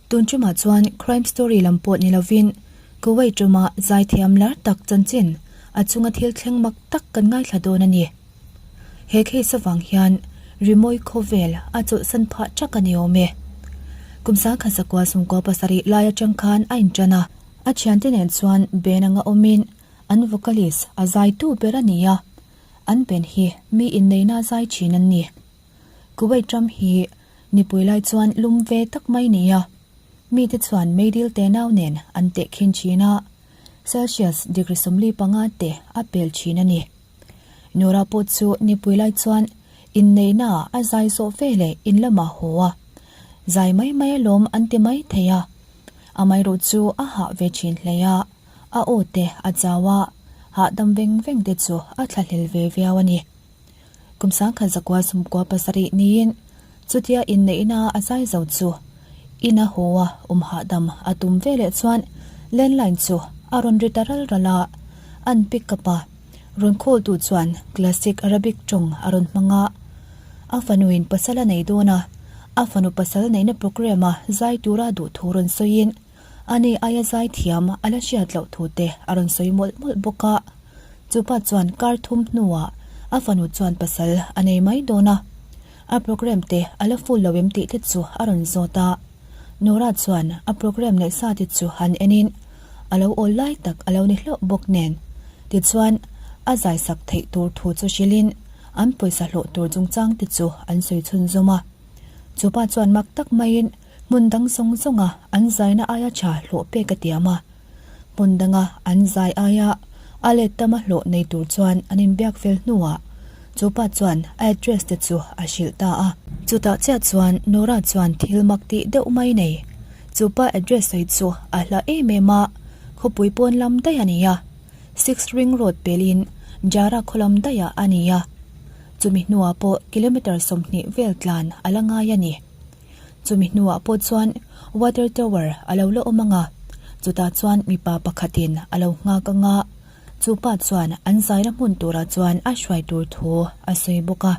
Tun ṭumah chuan crime story lam pawh ni lovin Kuwait rama zaithiam lar tak chanchin a chunga thil thleng mak tak kan ngaithla dawn a ni. He case avang hian rimawi khawvel a chawlhsan phah ṭak a ni awm e. Kum sangkhat zakua sumkua pasarih lai aṭang khan a inṭan a, a thiante nen chuan band anga awmin an vocalist a zaitu ber a ni a, an band hi mi inneihna zai ṭhin an ni. Kuwait ram hi Nipui lai chuan lum ve tak mai ni a, mite chuan meidil te nau nen an teh khin thin a, Celsius degree 45 te a pel thin a ni. Nora pawh chu nipui lai chuan inneihna ah a zai zawh ve leh in lamah haw a, zai mai mai alawm an ti mai thei a. Amaherawh chu a hah ve thin hle a, a aw te a chau a, hahdam veng veng te chu a thlahlel ve viau a ni. Kum 1997 niin chutia inneihna a zai zo chu ina haw a awm hahdam a tum veleh chuan landline chu a rawn ri ta ral ral a, an pick up a, rawn call tu chuan classic Arabic tawng a rawn hmang a, a fanuin pasal a nei dawn a, a fanu pasal neihna programme a zai tura duh thu rawn sawiin ani aia zai thiam a la hriat loh thu te a rawn sawi mawlh mawlh bawk a. Chupa chuan kar thum hnuah a fanu chuan pasal a nei mai dawn a, a programme te a la full lo em tih te chu a rawn zawt a. Nora chuan a programme neih sa te chu han enin a lo awl lai tak a lo ni hlauh bawk nen. Tichuan, a zaisak theih tur thu chu hrilhin an pawisa hlawh tur chungchang te chu an sawi chhunzawm a. Chupa chuan mak tak maiin hmun dang zawng zawnga an zaina aia tha hlawh pek a tiam a. Hmun danga an zai aia a let tama hlawh nei tur chuan an inbiak fel hnuah chu pa chuan a address te chu a hrilh ta a. Chutah chiah chuan Nora chuan thil mak tih deuh mai nei. Chu pa address sawi chu a hla em em a, khawpui pawn lam daih a ni a, Six Ring Road pelin Jara khaw lam daihah a ni a. Chumi hnuah pawh kilometre 20 vel tlan a la ngai a ni. Chumi hnuah pawh chuan water tower a lo la awm ang a, chutah chuan mipa pakhatin a lo nghak ang a, chu pa chuan an zaina hmun turah chuan a hruai tur thu a sawi bawk a.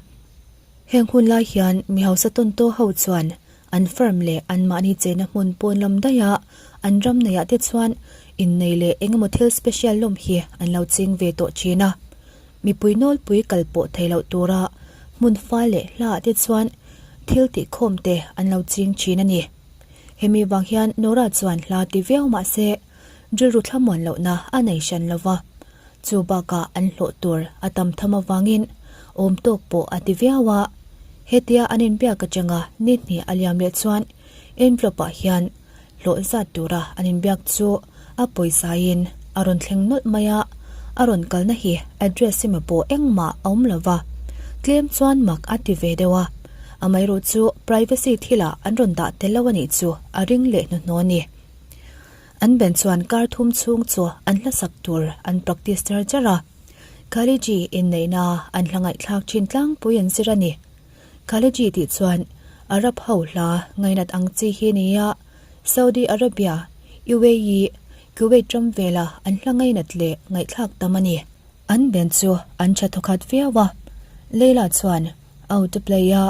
Heng hun lai hian mi hausa tawntaw ho chuan an firm leh anmahni chenna hmun pawn lam daiha an ram neiah te chuan innei leh engemaw thil special lawm hi an lo ching ve tawh thin a. Mipui nawlpui kal pawh thei loh tura hmun fal leh hlaah te chuan thil tihkhawm te an lo ching thin a ni. Hemi vang hian Nora chuan hla ti viau mah se rilru thlamuan lohna a nei hran lo va, chu bakah an hlawh tur a tam tham avangin awm tawk pawh a ti viau a. Hetia an inbiak atanga ni hnih a liam leh chuan envelope ah hian Hlawh zat tura an inbiak chu a pawisain a rawn thleng nawlh mai a, a rawn kalna hi address emaw pawh engmah a awm lo va, tlem chuan mak a ti ve deuh a, amaherawh chu privacy thilah an rawn dah tel lo a nih chu a ring leh hnuhnawh a ni. An ben chuan kar thum chhung chu an hlasak tur an practice char char a, Khaliji inneihna an hla ngaihthlak thin tlangpui an zir a ni. Khaliji tih chuan Arab ho hla ngainat ang chi hi nia, Saudi Arabia, UAE, Kuwait ram vela an hla ngainat leh ngaihthlak tam a ni. An band chu an tha thawkhat viau a, Leila chuan oud a play a,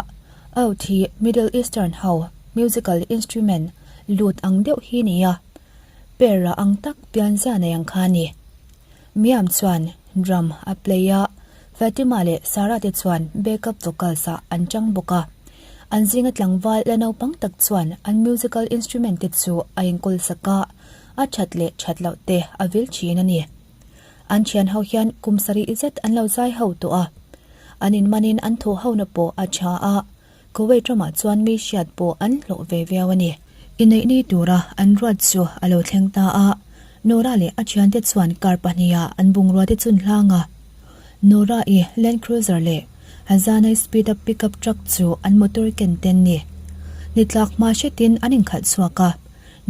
oud hi Middle Eastern ho musical instrument lut ang deuh hi nia, per-a ang tak pianzia nei ang kha a ni. Miam chuan drum a play a, Fatima leh Sarah te chuan backup vocals ah an chang bawk a. An zinga tlangval la naupang tak chuan an musical instrument te chu a inkawl sak a, a that leh that loh te a vil thin a ni. An thian ho hian kum sarih zet an lo zai ho tawh a, an inmanin an thawh hona pawh a tha a, Kuwait ramah chuan mi hriat pawh an hlawh ve viau a ni. Inneih ni tura an ruat chu a lo thleng ta a, Nora leh a thiante chuan car pahniha an bungrua te chun hlang a. Nora-i Land Cruiser leh Hazana-i speed up pickup truck chu an motor ken ten ni. Ni tlak hma hretin an inkhalh chhuak a,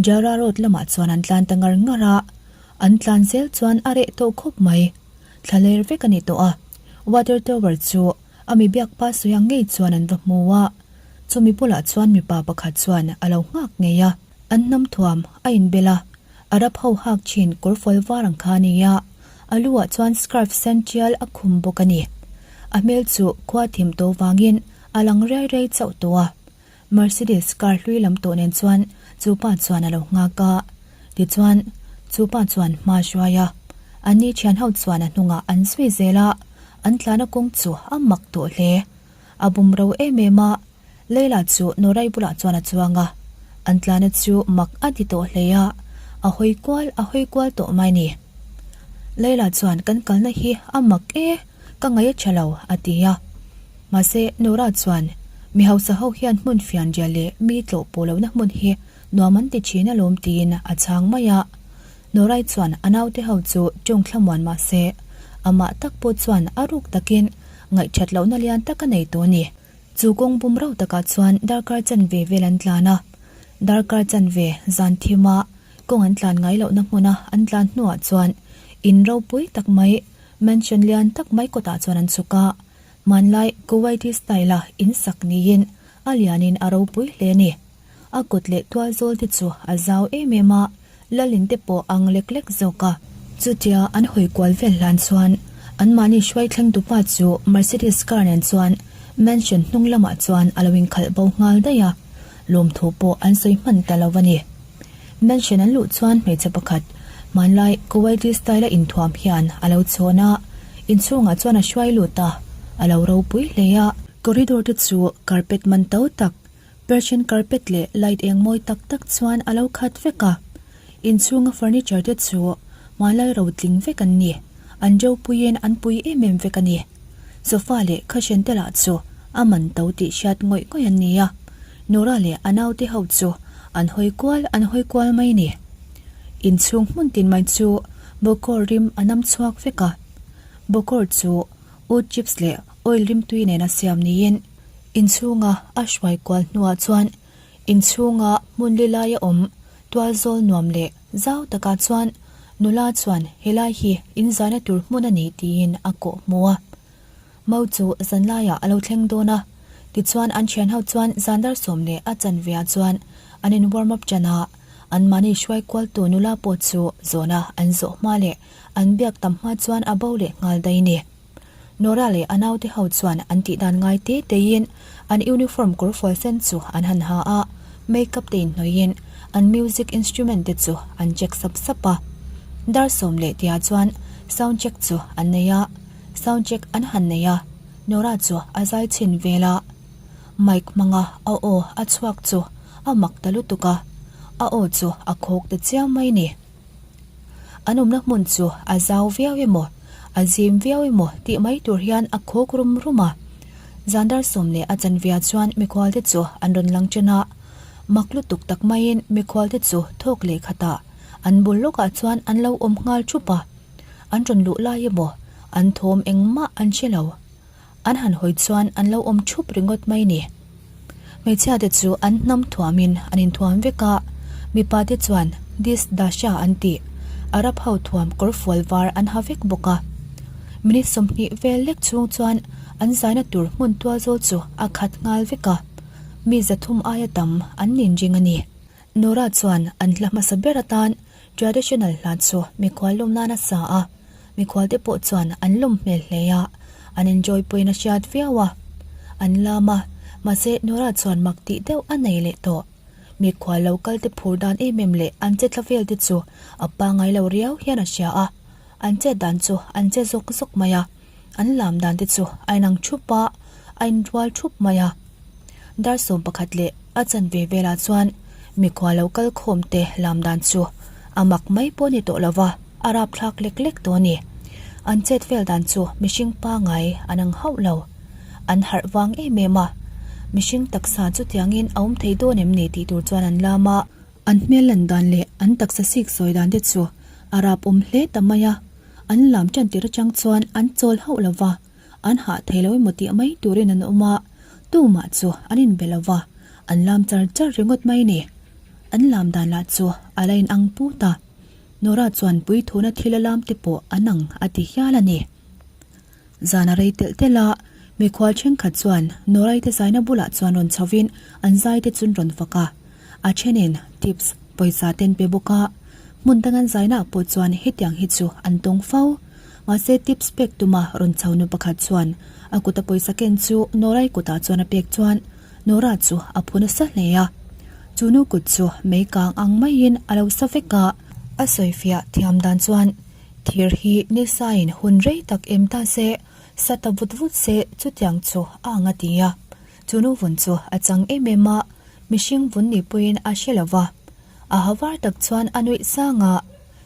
Jara Road lamah chuan an tlan ta ngar ngar a, an tlan zel chuan a reh tawh khawp mai. Thla ler vek a ni tawh a, Water Tower chu A mi biak pa sawi ang ngei chuan an va hmu a, chumi bulah chuan mipa pakhat chuan a lo nghak ngei a. An hnam thuam a inbel a, Arab ho hak thin kawr fual var ang kha a ni a, a lu ah chuan scarf sen tial a khum bawk a ni. A hmel chu khua thim tawh vangin a lang riai riai chauh tawh a. Mercedes car hlui lam tawh nen chuan Chu pa chuan a lo nghak a. Tichuan, chu pa chuan hma a hruai a. Anni thian ho chuan a hnungah an zui zel a, an tlana kawng chu a mak tawh hle. A bum ro em em a, Leila chu Norai bulah chuan a chuang a. An tlana chu mak a ti tawh hle a, a hawi kual a hawi kual tawh mai ni. Leila chuan kan kalna hi a mak e, ka ngaih a tha lo, a ti a. Mahse, Nora chuan mi hausa ho hian hmun fianrial leh mi tlawh pawh lohna hmun hi nuam an ti thin alawm tiin a chhang mai a. Norai chuan a naute ho chu tawng thlamuan mah se, amah tak pawh chuan a ruk takin ngaihthat lohna lian tak a nei tawh a ni. Chu kawng bum rauh takah chuan darkar chanve vel an tlan a, darkar chanve zan thima kawng an tlan ngai lohna hmuna an tlan hnuah chuan in ropui tak mai, mansion lian tak mai kawtah chuan an chhuk a. Hmanlai Kuwaiti style-a in sak niin a lianin a ropui hle a ni. A kut leh tual zawl te chu a zau em em a, lalin te pawh ang lek lek zawk a. Chutia an hawi kual vel hlan chuan anmahni hruai thleng tupa chu Mercedes car nen chuan mansion hnung lamah chuan a lo inkhalh bo nghal daih a, lawmthu pawh an sawi hman ta lo a ni. Mansion an luh chuan hmeichhe pakhat hmanlai Kuwaiti style a inthuam hian a lo chhawn a, inchhungah chuan a hruai lut a, a lo ropui hle a. Corridor te chu carpet man to tak Persian carpet leh light eng mawi tak tak chuan a lo khat vek a, inchhunga furniture te chu hmanlai ro tling vek an ni, an ropuiin an pui em em vek a ni. Sofa leh cushion te lah chu a man to tih hriat ngawih ngawih an ni a, Nora leh a naute ho chu an hawi kual an hawi kual mai ni. Inchhung hmun tin mai chu bawkawr rim a nam chhuak vek a, bawkawr chu oat chips leh oil rimtui nena siam niin, Inchhunga a hruai kual hnuah chuan inchhunga hmun li laia awm tual zawl nuam leh zau takah chuan nula chuan helai hi inzaina tur hmun a ni tiin a kawh hmu a. Mau chu zanlaiah a lo thleng dawn a, tichuan an thianho chuan zandar sawm leh a chanveah chuan an in warm up ṭan a, anmahni hruai kualtu nula pawh chu zawhna an zawh hma leh an biak tam hma chuan a bo leh nghal daih a ni. Nora leh a naute ho chuan an tih dan ngai te teiin an uniform kawr fual sen chu an han ha a, make up te inhnawihin an music instrument te chu an check sap sap a. Dar sawm leh tia chuan sound check chu an nei a, sound check an han nei a, Nora chu a zai chhin vel a. Mic hmanga a aw a chhuak chu a mak ta lutuk a, a aw chu a khawk ta chiam mai ni. An awmna hmun chu a zau viau emaw, a zim viau emaw tih mai tur hian a khawk rum rum a. Zandar sawm leh a chanvia chuan mikhualte chu an rawn lang ṭan a. Mak lutuk tak maiin mikhualte chu thawk leh khatah an bul lawkah chuan an lo awm nghal ṭhup a. An rawn luh lai emaw, an thawm engmah an hre lo. An han hawi chuan an lo awm thup ringawt mai ni. Hmeichhia te chu an hnam thuamin an inthuam vek a, mipa te chuan dis dasha an tih Arab ho thuam kawr fual var an ha vek bawk a. Minute 20 vel lek chhung chuan an zaina tur hmun tual zawl chu a khat nghal vek a, mi 300 aia tam an ninring a ni. Nora chuan an hla hmasa ber atan traditional hla chu mikhual lawm nan a sa a, mikhual te pawh chuan an lawm hmel hle a, an enjoy pawhin a hriat viau a. An lam a, mahse Nora chuan mak tih deuh a nei leh tawh. Mikhual lo kal te phur dan em em leh an che tla vel te chu a pangngai lo riau hian a hria a, an chet dan chu an che zawk zawk mai a, an lam dan te chu a inang thup a, a inrual thup mai a. Dar 11 leh a chanve velah chuan mikhual lo kal khawm te lam dan chu a mak mai pawh ni tawh lova, a rapthlak lek lek tawh a ni. An chet vel dan chu mihring pangai an ang hauh lo. An harh vang em em a, mihring taksa chutiangin a awm thei dawn em ni tih tur chuan an lam a. An hmel lan dan leh an taksa sik sawi dan te chu a rap awm hle ta mai a, an lam tan tir atang chuan an chawl hauh lova. An hah thei lo emaw tih mai turin an awm a, tumah chu an inbe lo va, an lam char char ringawt mai ni. An lam dan lah chu a la inang put a, Nora chuan puithuna thil a lam te pawh an ang a ti hial a ni. Zan a rei telh telh a, mikhual thenkhat chuan Norai te zaina bulah chuan rawn chhovin an zai te chun rawn fak a, a thenin tips pawisa te an pe bawk a, hmun dang an zainaah pawh chuan hetiang hi chu an tawng fo. Mahse tips pek tuma rawn chho nu pakhat chuan a kuta pawisa ken chu Norai kutah chuan a pek chuan Nora chu a phu nasa hle a. Chu nu kut chu mei kang ang maiin a lo sa vek a. A sawifiah thiam dan chuan thir hi nisain hun rei tak em ta se, sa ta vut vut se chutiang chu a ang a ti a. Chu nu vun chu a chang em em a, mihring vun ni pawhin a hre lo va. A ha var tak chuan a nuih sang a,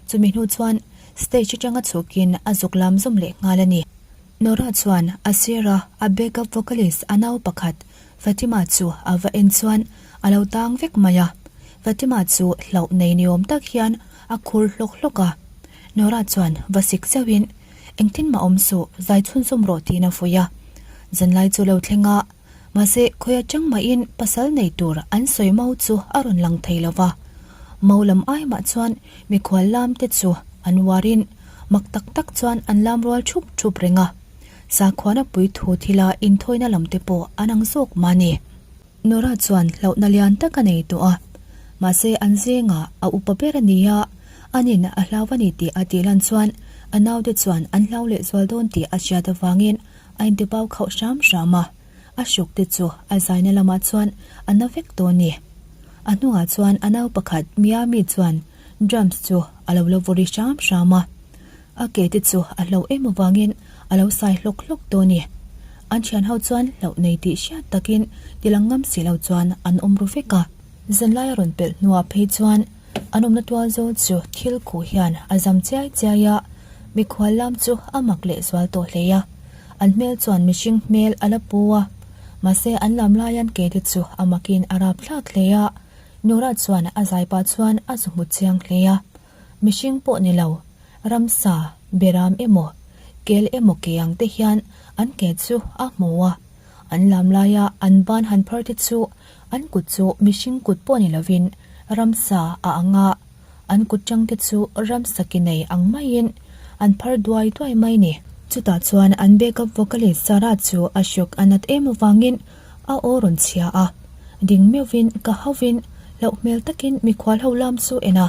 chumi hnu chuan stage atanga chhukin a zuk lam zawm leh nghal a ni. Nora chuan a sira a backup vocalist a nau pakhat Fatima chu a va en chuan a lo tang vek mai a, Fatima chu hlauh nei ni awm tak hian a khur hlawk hlawk a. Nora chuan va sik zauhin, Engtin mah awm suh, zai chhunzawm rawh tiin a fuih a. Zanlai chu lo thleng a, mahse khawi atang mahin pasal nei tur an sawi mau chu a rawn lang thei lo va. Mau lam ai mah chuan mikhual lam te chu an uarin mak tak tak chuan an lam rual thup thup reng a. Sakhuana pui thu thila inthawina lam te pawh an ang zawk mah ni. Nora chuan hlauhna lian tak a nei tawh a, mahse an zengah a upa ber a ni a, anin a hlau a ni tih a tih lan chuan a naute chuan an hlau leh zual dawn tih a hriat avangin a intibau khauh hram hram a, a hruk te chu a zaina lamah chuan a na vek dawn ni. A hnungah chuan a nau pakhat Miami chuan drums chu a lo la vawri hram hram a. A ke te chu a hlo em avangin a lo sai hlawk hlawk dawn ni. An thian ho chuan hlauh nei tih hriat takin tilang ngam si lo chuan an awm ru vek a. Zanlai a rawn pelh hnuah phei chuan an awmna tual zawl chu thil khuh hian a zam chiai chiai a, mikhual lam chu a mak leh zual tawh hle a. An hmel chuan mihring hmel a la pu a, mahse an lam laian ke te chu a makin a rap thlak hle a. Nora chuan a zai pah chuan a zu hmu chiang hle a. Mihring pawh ni lo, ramsa, beram emaw, kel emaw ke ang te hian an ke chu a hmu a. An lam laia an ban han phar te chu an kut chu mihring kut pawh ni lovin ramsa a ang a, an kut tang te chu ramsa ki nei ang maiin an phar duai duai mai ni. Chutah chuan an backup vocalist Sarah chu a hruk a nat em avangin a aw rawn chhia a, ding meuhvin ka hauvin hlauh hmel takin mikhual ho lam chu en a.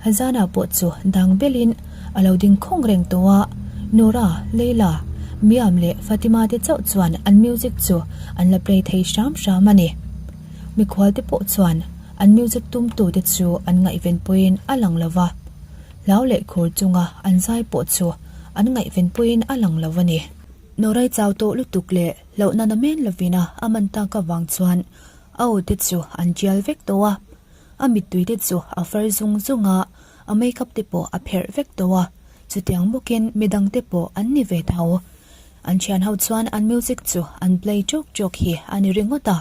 Hazana pawh chu dang belin a lo ding khawng reng tawh a, Nora, Leila, Miam leh Fatima te chauh chuan an music chu an la play thei hram hram a ni. Mikhual te pawh chuan an music tumtu te chu an ngaihven pawhin a lang lo va, hlau leh khur chunga an zai pawh chu an ngaihven pawhin a lang lo a ni. Norai chau tawh lutuk leh hlauhna na men lovin a a man tak avang chuan a aw te chu an tial vek tawh a, a mittui te chu a far zung zung a, a makeup te pawh a pherh vek tawh a, chutiang bawkin midang te pawh an ni ve tho. An thian ho chuan an music chu an play tawk tawk hi a ni ringawt a,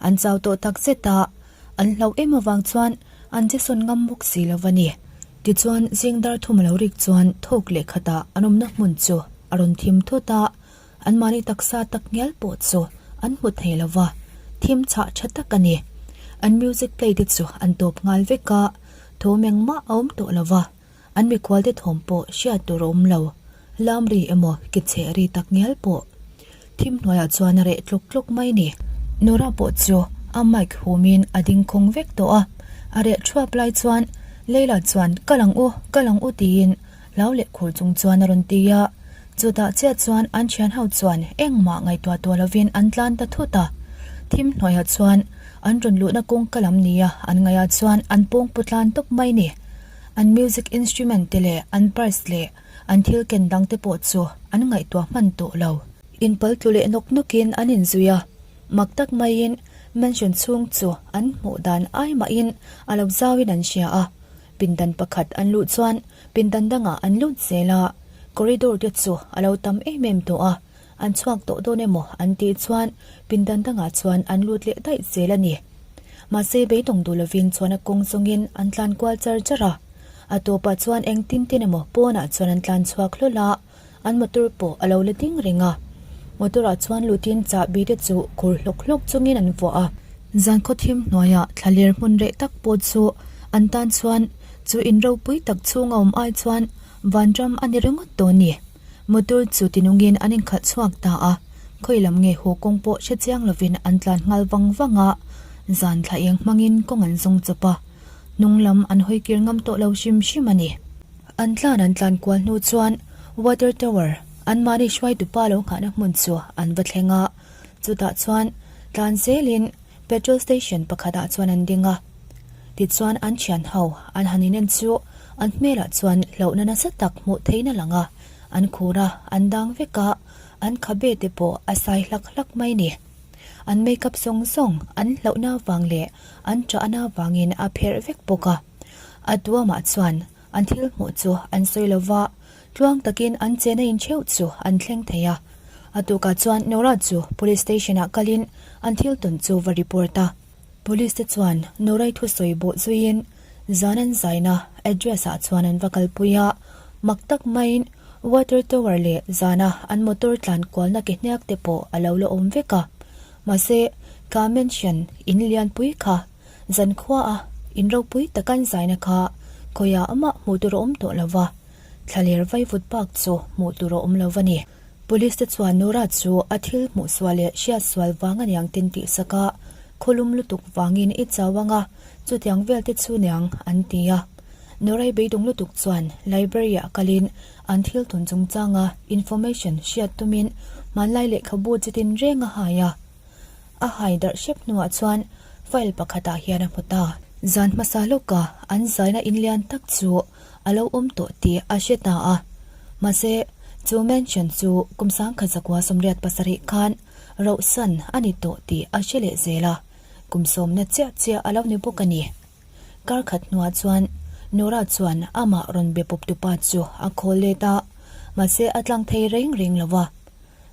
an chau tawh tak zet a, an hlauh em avang chuan an che sawn ngam bawk si lo a ni. Tichuan zing dar thum a lo rik chuan thawk leh khatah an awmna hmun chu a rawn thim thut a, Anmahni taksa tak ngial pawh chu an hmu thei lo va, thim chhah tha tak a ni. An music play te chu an tawp nghal vek a, thawm engmah a awm tawh lo va, an mikhual te thawm pawh hriat tur a awm lo, lam ri emaw ki cheh ri tak ngial pawh. Thim hnuaiah chuan a reh tluk tluk mai ni. Nora pawh chu a mic humin a ding khawng vek tawh a, a reh thuap lai chuan Leila chuan kal ang u, kal ang u tiin Hlau leh khur chung chuan a rawn ti a, chutah chiah chuan an thian ho chuan engmah ngaihtuah tawh lovin an tlan ta thut a. Thim hnuaiah chuan an rawn luhna kawngka lam nia an ngaihah chuan an pawng pu tlan tawp mai ni. An music instrument te leh an purse leh an thil ken dang te pawh chu an ngaihtuah hman tawh lo. Inpal tlu leh nawk nawkin an inzui a, mak tak maiin mansion chhung chu an hmuh dan ai mahin a lo zauin an hria a. Pindan pakhat an luh chuan pindan dangah an lut zel a, corridor te chu a lo tam em em tawh a, an chhuak tawh dawn emaw an tih chuan pindan dangah chuan an lut leh daih zel a ni. Mahse beidawng duh lovin chuan a kawng zawngin an tlan kual char char a, a tawpah chuan engtin tin emaw pawnah chuan an tlan chhuak hlawl a, An motor pawh a lo la ding reng a, motor ah chuan lutin chahbi te chu khur hlawk hlawk chungin an vuah a. Zan khaw thim hnuaiah thlaler hmun reh tak pawh chu an tan chuan chu in ropui tak chhung a awm ai chuan vanram a ni ringawt dawn ni. Motor chu tinungin an inkhalh chhuak ta a, khawi lam nge haw kawng pawh hre chiang lovin an tlan nghal vang vang a, zan thla eng hmangin kawng an zawng chawp a, hnung lam an hawi kir ngam tawh lo hrim hrim a ni. An tlan an tlan kual hnu chuan Water Tower, anmahni hruaitupa lo nghahna hmun chu an va thleng a, chutah chuan tlan zelin Petrol station pakhatah chuan an ding a. Tichuan an thian ho an han inen chu an hmelah chuan hlauhna nasa tak hmuh theihin a lang a, an khur a, an dang vek a, an khabe te pawh a sai hlak hlak mai ni. An makeup zawng zawng an hlauhna avang leh an ṭahna avangin a pherh vek bawk a. A tuamah chuan an thil hmuh chu an sawi lo va, tluang takin an chena inchheuh chu an thleng thei a. A tukah chuan Nora chu police station ah kalin an thil tawn chu va report a. Police te chuan Norai thusawi bawh zuiin zan an zaina address ah chuan an va kalpui a, mak tak maiin water tower leh zana an motor tlan kualna ke hniak te pawh a lo la awm vek a. Mahse, ka mansion in lianpui kha Zankhua a in ropui tak an zaina kha khawiah amah hmuh tur a awm tawh lo va, thlaler vaivut bak chu hmuh tur a awm lo va ni. Police te chuan Nora chu a thil hmuh sual leh hriat sual vang a niang tin tih sak a, khawlum lutuk vangin i chau ang a, chutiang vel te chu niang an ti a. Norai beidawng lutuk chuan library ah kalin an thil tawn chungchanga information hriat tumin hmanlai lehkhabu chitin reng a hai a. A hai darh hrep hnuah chuan file pakhatah hian a hmu ta. Zan hmasa lawka an zaina inlian tak chu a lo awm tawh tih a hre ta a. Mahse, chu mansion chu kum sangkhat zakua 87 khan rohsan a ni tawh tih a hre leh zel a, kum sawmna chiah chiah a lo ni bawk a ni. Kar khat hnuah chuan Nora chuan amah rawn be pawp tupa chu a call let a, mahse a tlang thei reng reng lo va.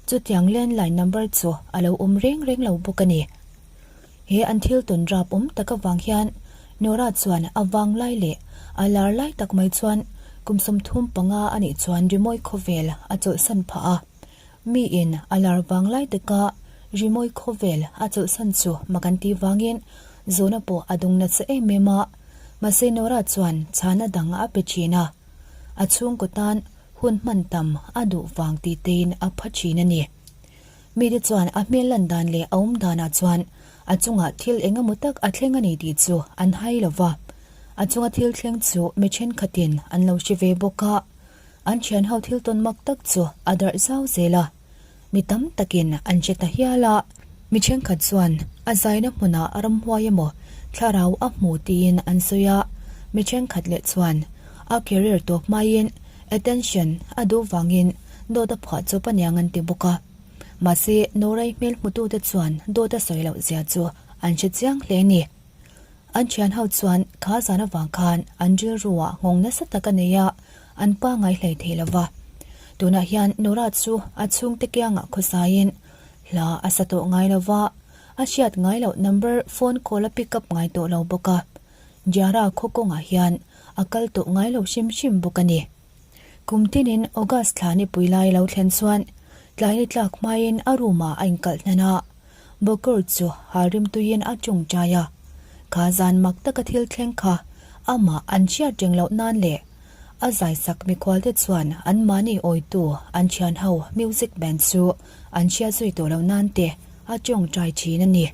Chutiang landline number chu a lo awm reng reng lo bawk a ni. He an thil tawn rap awm tak avang hian Nora chuan a vang lai leh a lar lai tak mai chuan kum 35 a nih chuan rimawi khawvel a chawlhsan phah a. Miin a lar vang lai taka rimawi khawvel a chawlhsan chu mak an tih vangin zawhna pawh a dawng nasa em em a. Mahse Nora chuan chhana dang a pe thin a. A chhungkaw tan Hun hman tam a duh vang tih tein a pha thin a ni. Mite chuan a hmel lan dan leh a awm danah chuan a chungah thil eng emaw tak a thleng a ni tih chu an hai lo va. A chunga thil thleng chu mi thenkhatin an lo hre ve bawk a. An thianho thil tawn mak tak chu a darh zau zel a. Mi tam takin an hre ta hial a. Mi thenkhat chuan a zaina hmunah ramhuai emaw thlarau a hmu tiin an sawi a, mi thenkhat leh chuan a career tawp hmaiin attention a duh vangin dawt a phuah chawp aniang an ti bawk a. Mahse, Norai hmel hmutute chuan dawt a sawi loh zia chu an hre chiang hle a ni. An thian ho chuan kha zan avang khan an rilru ah nghawng nasa tak a nei a, an pa ngai hlei thei lo va. Tunah hian Nora chu a chhungte kiangah khawsaiin hla a sa tawh ngai lo va, a hriat ngai loh number phone call a pick up ngai tawh lo bawk a. Jara khaw kawngah hian a kal tawh ngai lo hrim hrim bawk a ni. Kum tinin August thla nipui lai lo thlen chuan tlai ni tlak hmain a room ah a inkalh hnan a. Bawkawr chu hal rimtuiin a tawngtai a, kha zan mak taka thil thleng kha amah an hriat reng loh nan leh a zaisak mikhualte chuan anmahni awitu an thianho music band chu an hriat zui tawh loh nan te a tawngtai thin a ni.